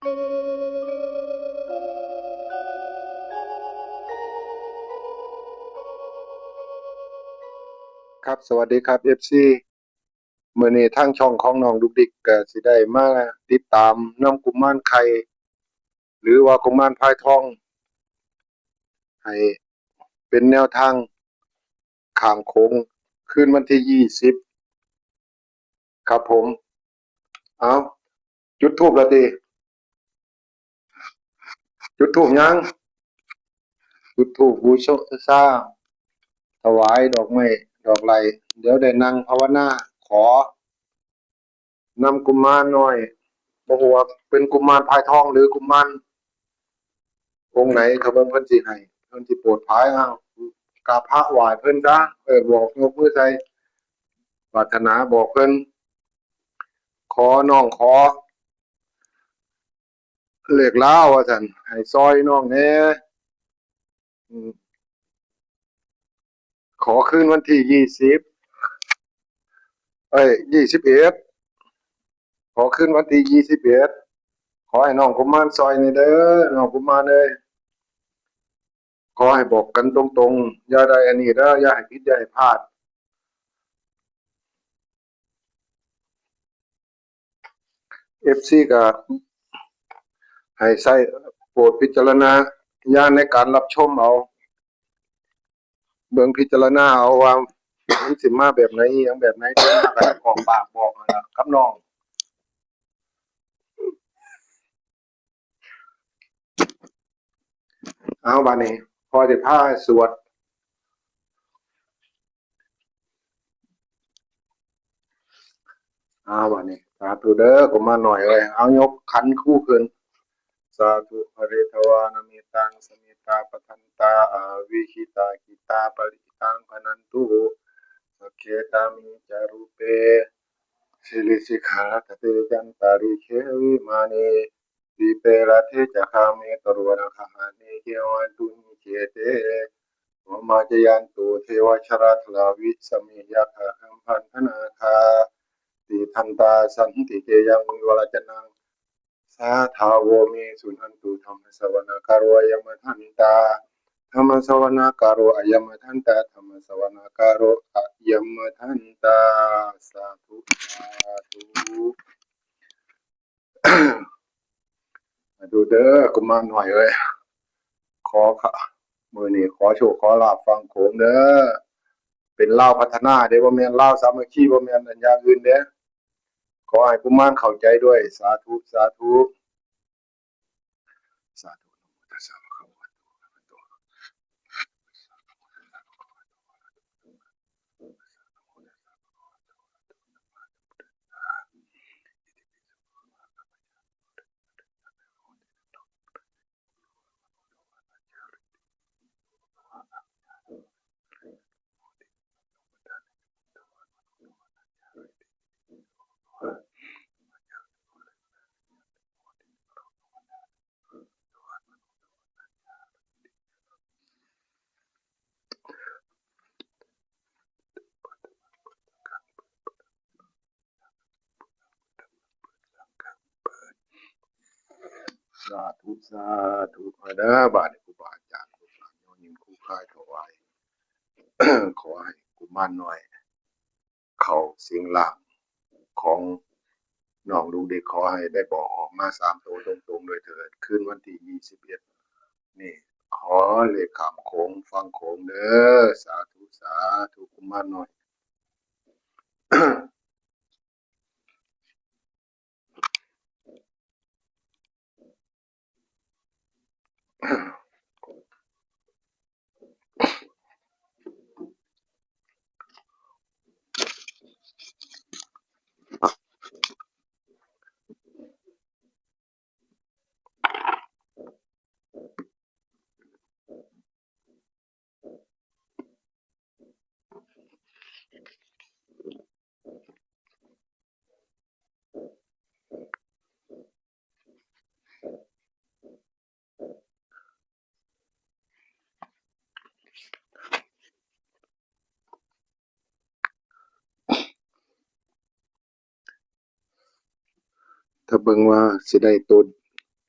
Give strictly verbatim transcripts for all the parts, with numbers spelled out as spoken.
ครับ สวัสดีครับ เอฟซี มื้อนี้ทางช่องของน้องดุกดิกก็สิได้มาติดตามนำกุมารไข่ หรือว่ากุมารพายทอง ให้เป็นแนวทางข้ามโขงคืนวันที่ยี่สิบ ครับผม เอา จุดธูปละติ จุดธูปยัง จุดธูปบูชา ถวายดอกไม้ ดอกไม้ เดี๋ยวได้นั่งภาวนา ขอนำกุมารน้อย บ่ฮู้ว่าเป็นกุมารพายทองหรือกุมารองค์ไหน ถ้าเบิ่งเพิ่นสิให้ เพิ่นสิโปรดผาย เอา กราบพระไหว้เพิ่นซะ เออ บอก ยกมือใส่ ปรารถนาบอกเพิ่น ขอน้องขอ เลขลาวว่าซั่น ให้ซอยน้องแหน่ อืม ขอคืนวันที่ยี่สิบ เอ้ย ยี่สิบเอ็ด ขอคืนวันที่ยี่สิบเอ็ด ขอให้น้องกุมารซอยแหน่เด้อ น้องกุมารเอ้ย ขอให้บอกกันตรงๆ อย่าได้อันนี้เด้อ อย่าให้ผิด อย่าให้พลาด เอฟซี ก็ให้ใช้โปรดพิจารณาญาณในการรับชมเอา เบิ่งพิจารณาเอาว่ามันสิมาแบบไหน อหยังแบบไหน เดี๋ยวมาก็จะออกปากบอกนั่นล่ะกับน้อง เอา บัดนี้ พ่อสิพาสวด เอา บัดนี้ สาธุเด้อ กุมารน้อยเอ้ย เอา ยกขันครูขึ้น สาธุ หะเรทวา นะเมตัง สะเมตตา ปะทันตา อาวิหิตา กิตตา ปะริหิตัง พะนันตุ สักเข ตามิ จารุเป สิริสิขะ ทัตเต จันตาริเข วิมาเน ตีเป รัตเถ จะคาเม ตะโร นะคหะเน เข วันตุ หิ เข เต โส มา จะยันตุ เทวะ ชะระ ทะลา วิสะเม ยักขะ คัมภัน ทะนาคา ติทันตา สันติเก ยัง เม วะ รัจจนัง สาทา โว เม สุนันตุ ธัมมะสะวะนะกาโร อะยัมมะทันตา ธัมมะสะวะนะกาโร อะยัมมะทันตา ธัมมะสะวะนะกาโร อะยัมมะทันตา สาธุ สาธุ สาธุเด้อ กุมารน้อยเอ้ย ขอค่ะ มื้อนี้ขอโชคขอลาภฝั่งโขงเด้อ เป็นลาวพัฒนาเด้ บ่แม่นลาวสามัคคี บ่แม่นอันอย่างอื่นเด้ ขอให้กุมารเข้าใจด้วย สาธุ สาธุ สาธุ นะโมตัสสะ ภะคะวะโต อะระหะโต สาธุ สาธุ มาเด้อ บาดนี้ครูบาอาจารย์ ครูบาโยม ครูค่ายถวาย ขอให้กุมารน้อย เข้าสิงร่างของน้องลูกเด็ก ขอให้ได้บอกออกมาสามโตตรงๆ ด้วยเถิด คืนวันที่ยี่สิบเอ็ดนี่ ขอเลขข้ามโขงฝั่งโขงเด้อ สาธุ สาธุ กุมารน้อย ถ้าเบิ่งว่าสิได้ตัว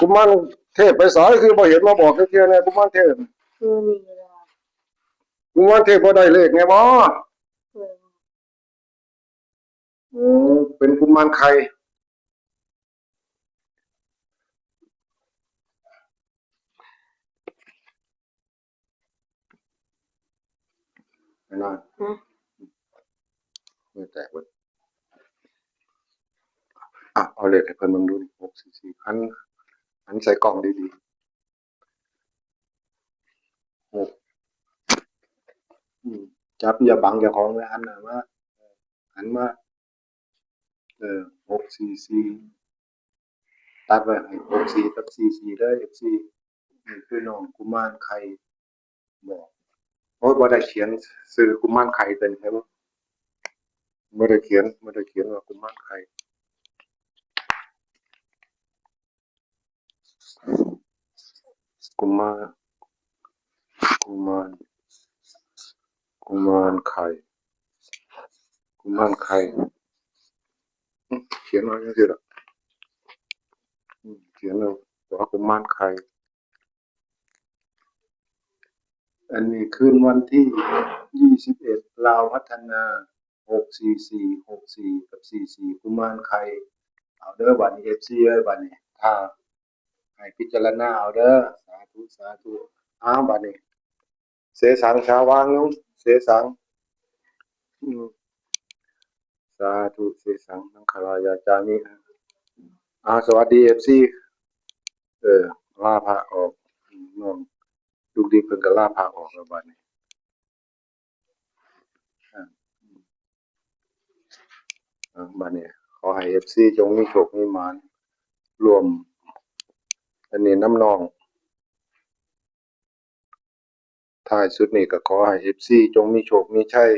กุมารเทพไปไสคือบ่เห็นมาบอกจักเทื่อแน่ กุมารเทพ คือนี่ล่ะ กุมารเทพบ่ได้เลขแน่บ่ เออ โอ้ เป็นกุมารไข่ แน่นอน ฮะ ไม่แตกเว้ย อ่ะ เอาเลขให้เพิ่นเบิ่งดูนี่ หกสี่สี่ หัน หันใส่กล้องดีๆ หก อืม จับอย่าบังเจ้าของเลย หันหน้ามา หันมา เออ หกสี่สี่ ตัดไว้ให้ หกสี่ กับ สี่สี่ เด้อ เอฟซี นี่คือน้องกุมารไข่บอก โอ้ย บ่ได้เขียนชื่อกุมารไข่เต็มใช่ปะ บ่ได้เขียน บ่ได้เขียนว่ากุมารไข่ กุมาร กุมาร กุมารไข่ กุมารไข่ อืม เขียนมาจังซี่ล่ะ อืม เขียนเอาว่ากุมารไข่ อันนี้คืนวันที่ยี่สิบเอ็ด ลาวพัฒนา หกสี่สี่ หกสี่ กับ สี่สี่ กุมารไข่ เอาเด้อ บัดนี้ เอฟซี เอ้ย บัดนี้ ถ้า ให้พิจารณาเอาเด้อ สาธุ สาธุ อ้าว บัดนี้ เสสัง สาวัง เสสัง อืม สาธุ เสสัง มังคลายาจามิ อ่า สวัสดี เอฟซี เออ ลาพระออก น้องลูกดิกเพิ่นก็ลาพระออกแล้วบัดนี้ อ่า อ่า บัดนี้ ขอให้ เอฟซี จงมีโชคมีหมาน ร่วม อันนี้นำน้อง ท้ายสุดนี้ก็ขอให้ เอฟซี จงมีโชคมีชัย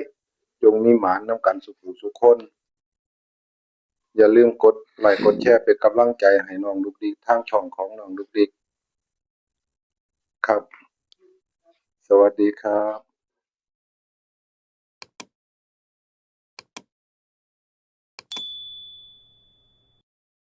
จงมีหมานนำกันสุขสุขคน อย่าลืมกดไลค์กดแชร์เป็นกำลังใจให้น้องลูกดิกทางช่องของน้องลูกดิกครับ สวัสดีครับ